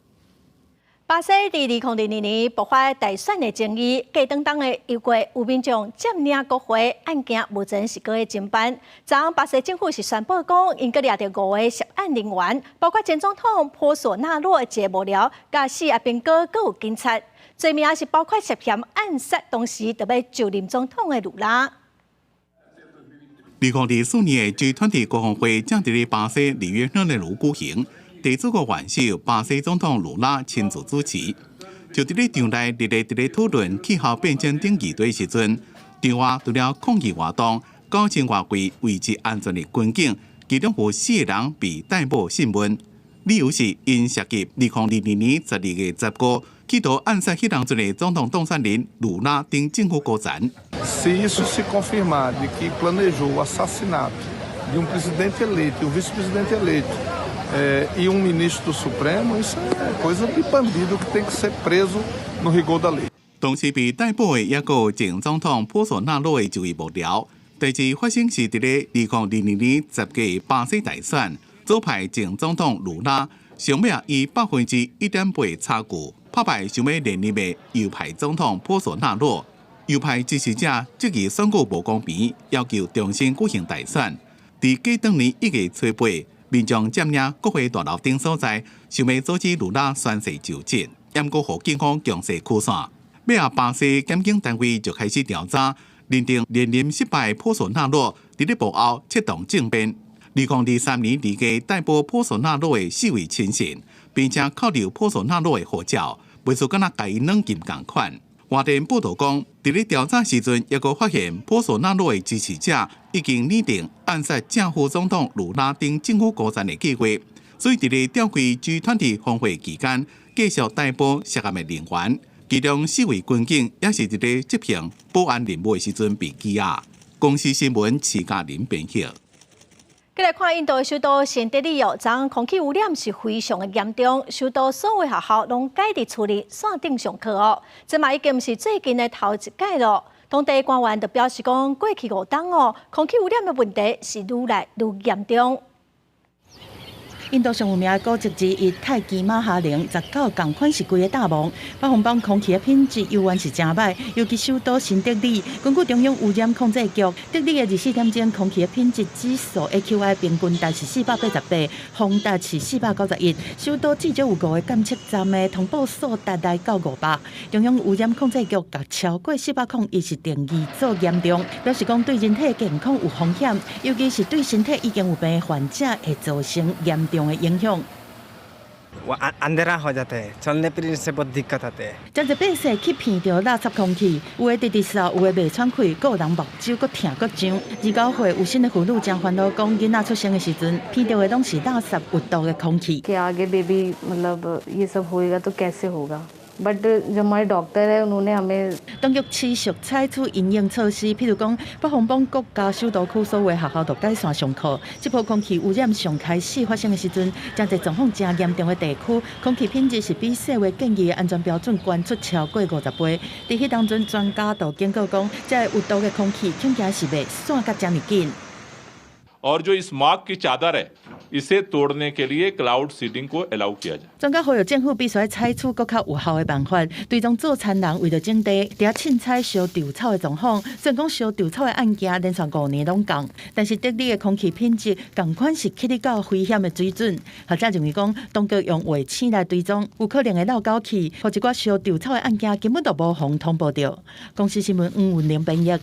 巴西佇2022年爆發大選的爭議，過當當的猶過有民眾佔領國會，案件目前是閣咧偵辦。昨昏巴西政府是宣布講，𪜶閣掠著五个涉案人員，包括前總統波索納洛的一个幕僚，佮四阿兵哥，閣有警察，罪名是包括涉嫌暗殺當時著欲就任總統的盧拉。2024年的 G20 高峰會將佇咧巴西里約熱內盧舉行，地主國元首巴西總統盧拉親自主持。就佇咧場內熱烈佇咧討論氣候變遷等議題時陣，場外除了抗議活動，9000外位維持安全的軍警，其中有四个人被逮捕訊問，理由是𪜶涉及2022年12月15企圖暗殺彼當陣的總統當選人盧拉等政府高層。 Se isso se confirmar de que planejou o assassinato de um presidente eleito, um vice-presidente eleito e um ministro do Supremo, isso é coisa de bandido que tem que ser preso no rigor da lei. 同時被逮捕的抑閣有前總統波索納羅的一位幕僚。代誌發生是佇咧2022年10月巴西大選，左派前總統盧拉上尾以1.8%差距拍敗想欲連任的右派總統波索納羅。右派支持者質疑選舉無公平，要求重新舉行大選。佇過當年1月初8，民眾佔領國會大樓頂所在，想欲阻止盧拉宣誓就職，毋過予警方強勢驅散。尾仔巴西檢警單位就開始調查，認定連任失敗波索納羅佇咧幕後策動政變。2023年2月逮捕波索納羅的四位親信，並且扣留波索納羅的護照，袂輸敢若共伊軟禁仝款。外電報道講，佇咧調查時陣，抑閣發現波索納羅的支持者已經擬定暗殺正副總統盧拉等政府高層的計劃，所以佇咧召開 G20 峰會期間，繼續逮捕涉案的人員，其中四位軍警也是佇咧執行保安任務的時陣被羈押。公視新聞徐嘉玲編譯。繼來看印度首都新德里哦，昨昏空氣污染是非常的嚴重，首都所有學校攏改佇厝裡線頂上課哦。這嘛已經毋是最近的頭一擺囉。當地官員就表示講，過去5冬哦，空氣污染的問題是愈來愈嚴重。印度上有名的古蹟之一泰姬瑪哈陵，19仝款是規个罩霧，北方邦空氣的品質猶原是誠䆀，尤其首都新德里。根據中央污染控制局，德里的24點鐘空氣的品質指數 AQI 平均值是488，峰值是491。首都至少有五個監測站的通報數值來到500。中央污染控制局共超過401是定義做嚴重，表示講對人體健康有風險，尤其是對身體已經有病的患者會造成嚴重的影響。 अंधेरा हो जाता है चलने फिरने से बहुत दिक्कत आते हैं。真濟百姓去鼻著垃圾空氣，有的直直嗽，有的袂喘氣，閣有人目睭閣疼閣脹。29歲有新的婦女誠煩惱，講囡仔出生的時陣，鼻著的攏是垃圾有毒的空氣。 कि आगे बेबी मतलब ये सब होएगा तो कैसे होगा बट जो हमारे डॉक्टर है उन्होंने हमें 當局持續採取因應措施，譬如講，北方邦國家首都區所有學校都改線上課。這波空氣污染上開始發生的時陣，誠濟狀況誠嚴重的地區，空氣品質是比世衛建議的安全標準懸出超過50倍。佇彼當陣，專家就警告講，這個有毒的空氣恐驚是袂散甲遮爾緊。 और जो इस smog की चादर है इसे तोड़ने के लिए cloud seeding को allow किया जाए。專家呼籲政府必須採取閣較有效的辦法，追蹤做田人為著種地，佇遐凊彩燒稻草的狀況。雖然講燒稻草的案件連續5年攏降，但是德里的空氣品質仝款是起佇到危險的水準。學者認為講，當局用衛星來追蹤，有可能會漏狗氣，予一寡燒稻草的案件根本就無予通報著。公視新聞黃雲玲編譯。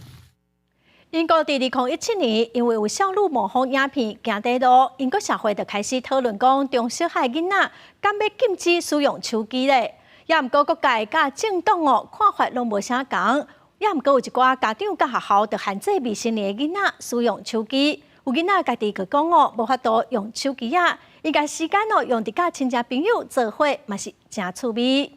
英國佇2017年，因為有少女模仿影片行佇路，英國社會就開始討論講，中小學囡仔敢欲禁止使用手機咧？也毋過各界佮政黨哦看法攏無啥仝，也毋過有一寡家長佮學校就限制未成年的囡仔使用手機。有囡仔家己就講哦，無法度用手機仔，伊共時間哦用佇佮親戚朋友做伙嘛是誠趣味。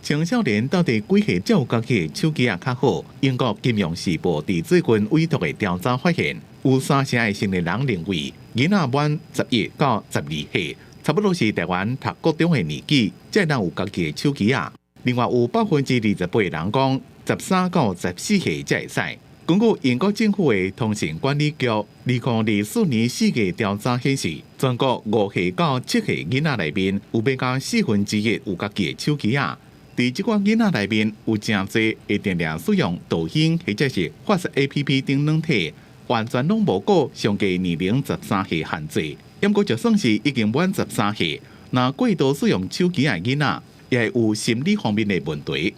青少年到底幾歲才有家己的手機仔較好？英國金融時報佇最近委託的調查發現，有三成的成年人認為，囡仔滿11到12歲，差不多是台灣讀國中的年紀，才會當有家己的手機仔。另外有28%人講，13到14歲才會使。根據英國政府的通訊管理局，2024年4月調查顯示，全國5歲到7歲囡仔內面，有欲到1/4有家己的手機仔。佇這寡囡仔內面，有誠濟會定定使用抖音或者是 WhatsApp 等軟體，完全攏無顧上低年齡十三歲限制。毋過就算是已經滿十三歲，若過度使用手機的囡仔，也會有心理方面的問題。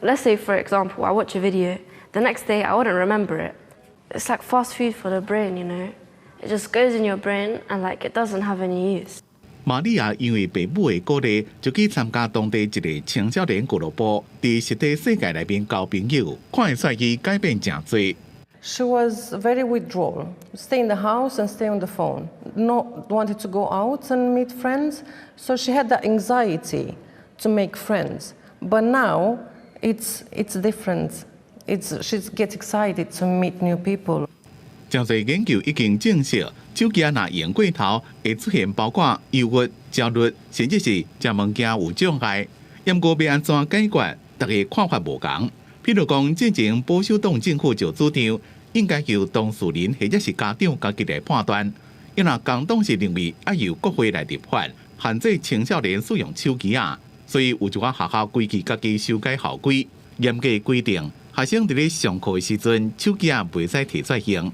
Let's say, for example, I watch a video. The next day, I wouldn't remember it. It's like fast food for the brain. It just goes in your brain and like it doesn't have any use. 瑪利亞因為爸母的鼓勵，就去參加當地一个青少年俱樂部，佇實體世界內面交朋友，看會出伊改變誠濟。 She was very withdrawn, stay in the house and stay on the phone, not wanted to go out and meet friends. So she had that anxiety to make friends. But now it's different. She gets excited to meet new people. 誠濟研究已經證實，手機仔若用過頭，會出現包括憂鬱、焦慮，甚至是食物件有障礙。毋過欲按怎解決，大家看法無仝。譬如講，之前保守黨政府就主張，應該由當事人或者是家長家己來判斷。因為工黨是認為愛由國會來立法，限制青少年使用手機仔，所以有一寡學校規矩家己修改校規，嚴格規定學生佇咧上課的時陣，手機仔袂使提出來用。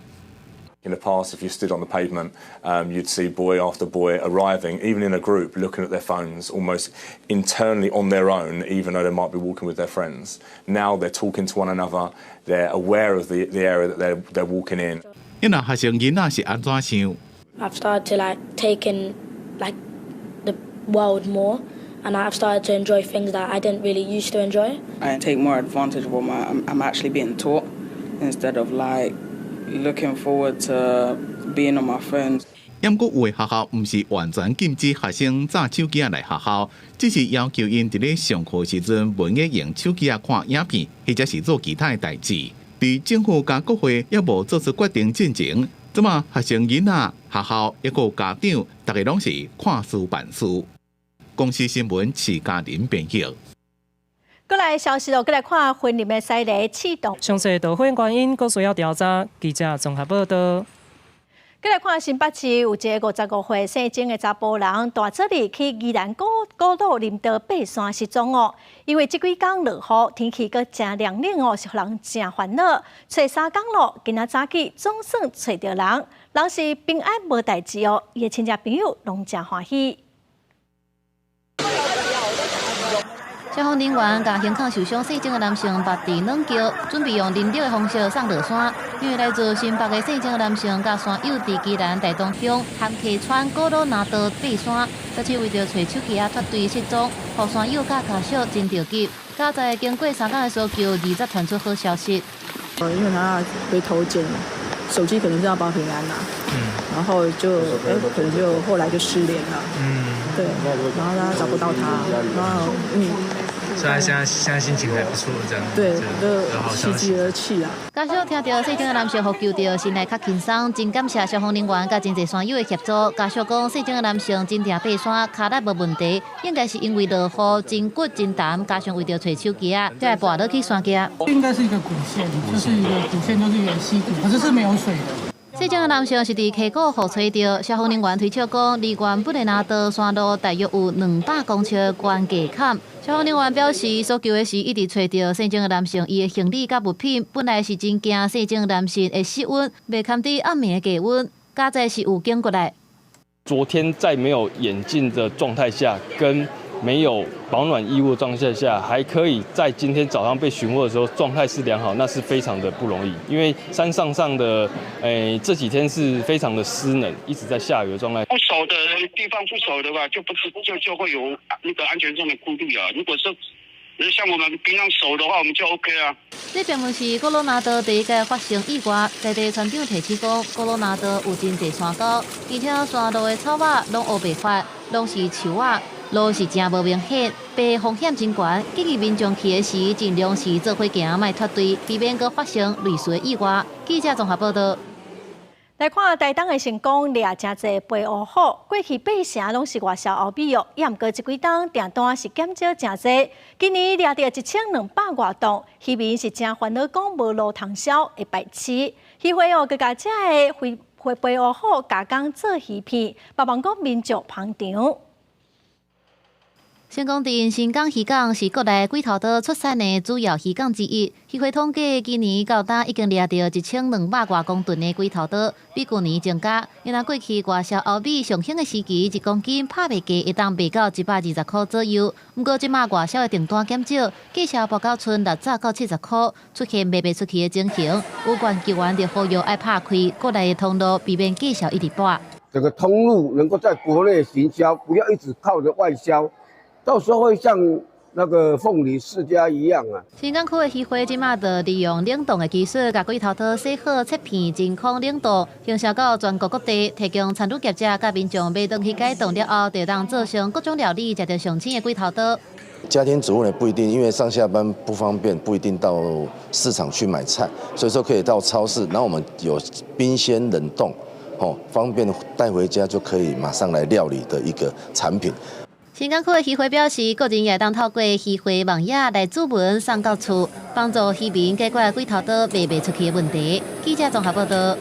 In the past, if you stood on the pavement, you'd see boy after boy arriving, even in a group, looking at their phones almost internally on their own, even though they might be walking with their friends. Now they're talking to one another, they're aware of the area that they're walking in. 因為學生囡仔是按怎想？ I've started to like take in like the world more, and I've started to enjoy things that I didn't really used to enjoy. I take more advantage of what I'm actually being taught instead of like looking forward to being on my phone. 毋過有的學校毋是完全禁止學生紮手機仔來學校，只是要求𪜶佇咧上課時陣袂用用手機仔看影片，或者是做其他的代誌。佇政府佮國會猶無做出決定進前，這馬學生囡仔、學校抑閣家長，逐家攏是看事辦事。公視新聞徐嘉玲編譯。過來消息咯，過來看雲林的西螺刺動。詳細導火原因，閣需要調查。記者綜合報道。過來看新北市有一个55歲姓鍾的查埔人，帶做伙去宜蘭古古魯林道爬山失蹤哦。因為這幾工落雨，天氣閣誠涼冷哦，是予人誠煩惱。揣3工咯，今仔早起總算揣著人，人是平安無代誌哦。伊的親戚朋友攏誠歡喜。消防人員共胸口受傷姓鍾的男性縛佇軟轎，準備用人力的方式送落山。因為來自新北的姓鍾的男性佮山友佇宜蘭大東鄉涵溪村古魯拿道爬山，但是為著揣手機仔脫隊失蹤，予山友佮家屬真著急。佳哉經過3工的搜救，二十傳出好消息。因為他被偷竊了，手機可能是要報平安啦，然後就可能就後來就失聯了，對，然後他找不到他，然後所以現在心情還不錯，這樣。對，就喜極而泣啊。家屬聽著姓鍾的男性予救著，心內較輕鬆，真感謝消防人員佮真濟山友的協助。家屬講，姓鍾的男性真定爬山，跤力無問題，應該是因為落雨真骨真澹，加上為著揣手機仔，才會跋落去山腳。應該是一個谷線，就是一個谷線，就是一個溪谷，可是是沒有水的。姓鍾的男性是佇溪谷予揣著，消防人員推測講，離原本的林道山路大約有200公尺懸低坎。消防人員表示，搜救的時一直揣著姓鍾的男性，伊的行李佮物品，本來是真驚姓鍾的男性會失溫，袂堪佇暗暝的低溫，佳哉是有警過來。昨天在沒有眼鏡的狀態下，跟沒有保暖衣物狀態下，還可以在今天早上被尋獲的時候狀態是良好，那是非常的不容易。因為山上上的，這幾天是非常的濕冷，一直在下雨的狀態。不熟的地方不熟的話，就不是就會有那個安全上的顧慮啊。如果是像我們平常熟的話，我們就 OK 啊。這並毋是古魯拿道第一擺發生意外，在地村長提醒講，古魯拿道有真濟山溝，而且山路的草仔攏烏白發，攏是樹仔。路是誠無明顯，爬風險真懸，建議民眾去的時盡量是做伙行，莫脫隊，避免閣發生類似的意外。記者綜合報道。來看台東的成功掠誠濟白鷗虎，過去爬城攏是外銷歐美哦，也毋過這幾冬訂單是減少誠濟，今年掠著1200外磅，漁民是誠煩惱，講無路通銷會敗市。漁會哦，閣共遮的飛白鷗虎加工做魚片，盼望講民眾捧場。成功鎮新港漁港是國內鬼頭刀出產的主要漁港之一。漁會統計，今年到今已經掠著1200外公噸的鬼頭刀，比舊年增加。因為過去外銷歐美上興的時期，1公斤拍賣價會當賣到120箍左右。毋過這馬外銷的訂單減少，價數報到賰60到70箍，出現賣袂出去的情形。有關球員就呼籲愛拍開國內的通路，避免繼續一直搏。這個通路能夠在國內行銷，不要一直靠著外銷。到時候會像那個鳳梨世家一樣啊！新港區的漁會這馬就利用冷凍的技術，共鬼頭刀洗好切片，真空冷凍，行銷到全國各地，提供餐飲業者佮民眾買轉去解凍了後，就當做成各種料理，食著上鮮的鬼頭刀。家庭主婦呢不一定，因為上下班不方便，不一定到市場去買菜，所以說可以到超市，然後我們有冰鮮冷凍，哦，方便帶回家就可以馬上來料理的一個產品。新港區的漁會表示，個人也會當透過漁會網頁來注文送到厝，幫助漁民解決鬼頭刀賣袂出去的問題。記者綜合報道。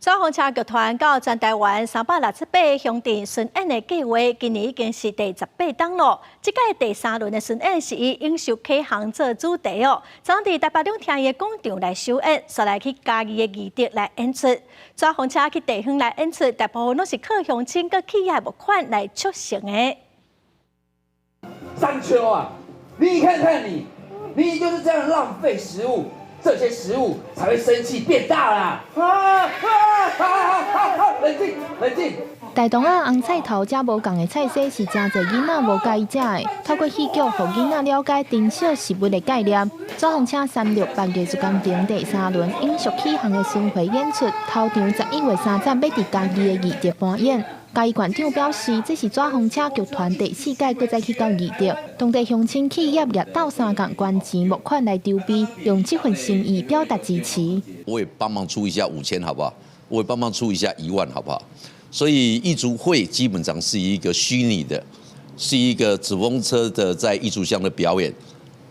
紙風車劇團到全台灣368個鄉鎮巡演的計劃，今年已經是第18冬囉。這屆第三輪的巡演是以永續啟航做主題哦。昨佇台北兩廳的廣場來首演，紲來去嘉義的義德來演出。紙風車去地方來演出，大部分攏是靠鄉親佮企業募款來促成的。山丘啊，你看看你，你就是這樣浪費食物。這些食物才會生氣變大啦！啊啊啊啊！冷靜，冷靜。大同仔紅菜頭這無仝的菜色是誠濟囡仔無佮意食的，透過戲劇，予囡仔了解珍惜食物的概念。紙風車368藝術工程第三輪永續啟航的巡迴演出，頭場11月30欲佇嘉義的義德搬演。嘉義縣長表示，這是紙風車劇團第四屆閣再去到義德，當地鄉親企業也鬥相共捐錢募款來籌備，用這份心意表達支持。我也幫忙出一下5000，好不好？我也幫忙出一下1萬，好不好？所以義築會基本上是一個虛擬的，是一個紙風車的在義築鄉的表演，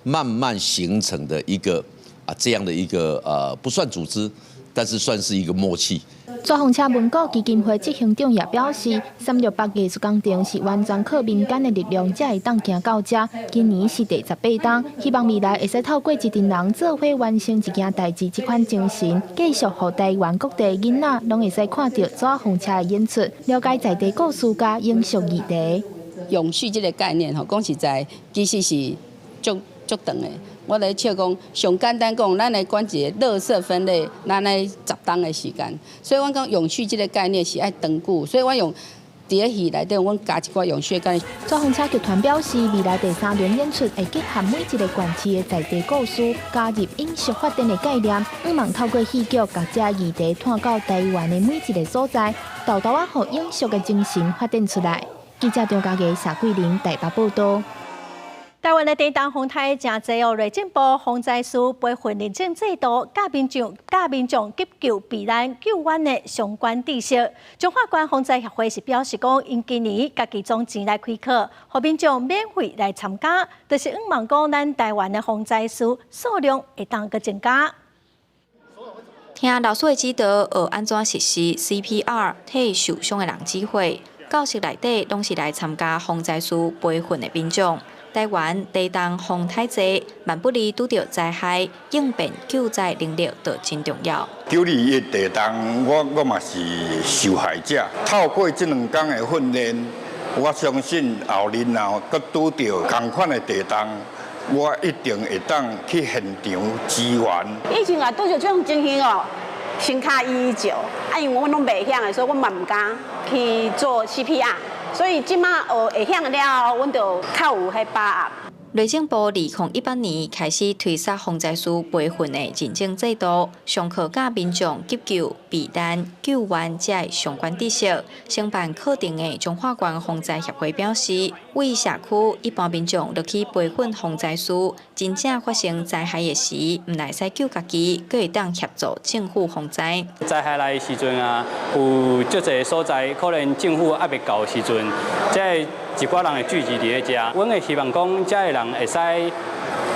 慢慢形成的一個啊這樣的一個不算組織，但是算是一個默契。紙風車文古基金會執行長也表示，368藝術工程是完全靠民間的力量才會當行到這。今年是第18冬，希望未來會使透過一陣人做伙完成一件代誌，這款精神，繼續予台灣各地囡仔攏會使看著紙風車的演出，了解在地故事佮永續議題。永續這個概念吼，講實在，其實是足足長的。我咧笑講，上簡單講，咱來管一个垃圾分類，咱愛10冬的時間。所以阮講永續這個概念是愛長久，所以我用佇咧戲內底，阮加一寡永續概念。紙風車劇團表示，未來第三輪演出會結合每一个縣市的在地故事，加入永續發展的概念，向望透過戲劇，共這議題帶到台灣的每一个所在，沓沓仔予永續的精神發展出來。記者張家傑、謝桂玲台北報道。台灣的地動風颱誠濟哦，內政部防災司培訓認證制度，教民眾急救避難救援的相關知識。彰化縣防災協會是表示講，𪜶今年家己總錢來開課，予民眾免費來參加，就是向望講咱台灣的防災師數量會當閣增加。聽老師的指導，學按怎實施 CPR，替受傷的人止血。教室內底攏是來參加防災師培訓的民眾。台灣地動風颱濟，萬不利拄著災害，應變救災能力就真重要。9·21地動，我嘛是受害者。透過這兩工的訓練，我相信後日若閣拄著仝款的地動，我一定會當去現場支援。以前啊，拄著這種情形哦，先敲119，啊，因為阮攏袂曉的，所以阮嘛毋敢去做 CPR。所以這馬學會曉了後，阮就較有彼把握。內政部2018年開始推捒防災師培訓的認證制度，上課教民眾急救、避難、救援這相關知識。承辦課程的彰化縣防災協會表示，為社區一般民眾落去培訓防災師，真正發生災害的時，毋但會使救家己，閣會當協助政府防災。災害來的時陣啊，有足濟所在可能政府猶未到的時陣，這一寡人會聚集佇咧遮，阮會希望講，遮的人會使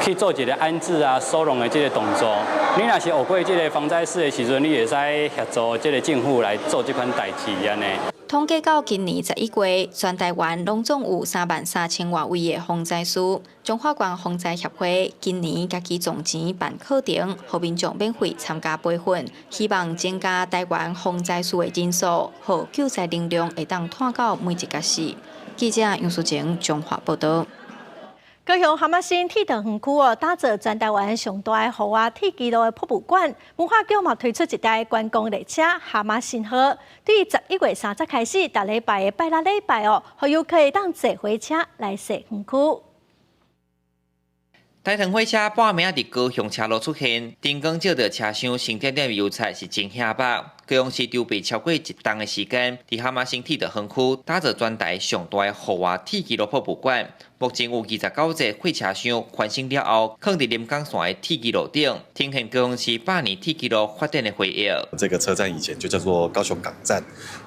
去做一个安置啊、收容的這个動作。你若是學過這个防災師的時陣，你會使協助這个政府來做這款代誌按呢。統計到今年11月，全台灣攏總有3萬3千外位的防災師。彰化縣防災協會今年家己總錢辦課程，予民眾免費參加培訓，希望增加台灣防災師的人數，予救災能量會當湠到每一个市。記者楊淑晴彰化報道。高雄蛤蟆星鐵道園區哦，打造全台灣上大的戶外鐵支路的博物館。文化局嘛推出一台觀光列車蛤蟆星號，對11月30開始，逐禮拜的拜六禮拜哦，予遊客會當坐火車來踅園區。台糖火車半暝仔佇高雄車路出現，燈光照著車廂，星點點油漆是真顯目。高雄市籌備超過一冬的時間，佇蛤蟆星鐵道園區打造全台上大的戶外鐵支路博物館。目前有29節貨車廂翻新了後，囥佇臨港線的鐵支路頂，呈現高雄市百年鐵支路發展的回憶。這個車站以前就叫做高雄港站，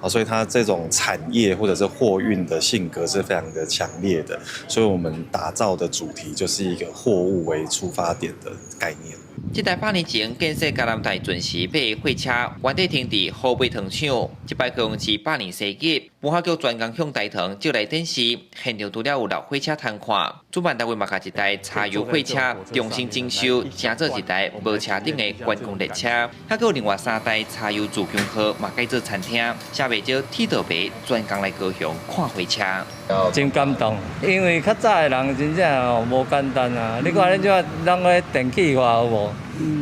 所以它這種產業或者是貨運的性格是非常的強烈的，所以我們打造的主題就是一個貨物為出發點的概念。這台百年前建設嘉南大圳時買的貨車，原底停佇湖北糖廠。這擺高雄市百年生日，文化局專工向台糖借來展示，現場除了有老火車通看，主辦單位嘛共一台柴油火車重新整修，成做一台無車頂的觀光列車。還閣有另外3台柴油自強號嘛改做餐廳，遮袂少鐵道迷專工來高雄看火車。真感動，因為較早的人真正哦無簡單啊！你看恁這攏咧電氣化有無？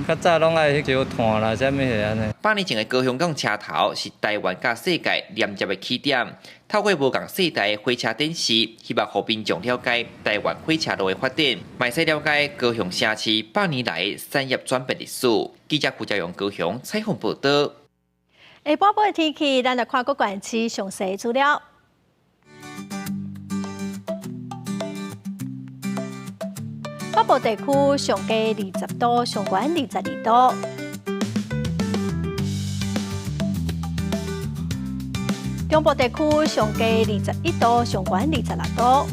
較早攏愛燒炭啦，啥物是按呢？百年前的高雄港車頭是台灣佮世界連接的起點。透過無仝世代的火車展示，希望予民眾了解台灣火車路的發展，嘛會使了解高雄城市百年來的產業轉變歷史。記者胡家榮高雄採訪報道。下晡晡的天氣，咱來看各縣市詳細資料。北部地區上低20度，上懸22度。中部地區上低21度，上懸26度。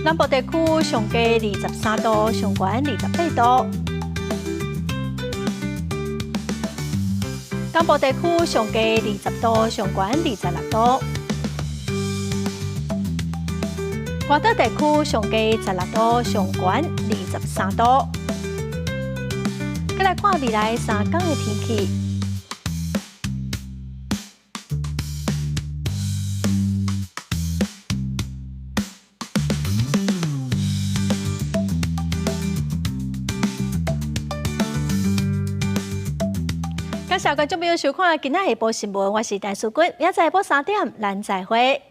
南部地區上低23度，上懸28度。東部地區上低20度，上懸26度。外島地區上低16度，上懸23度。再來看未來3天的天氣。感謝觀眾朋友收看今仔下晡新聞，我是陳淑君，明仔載下晡3點，咱再會。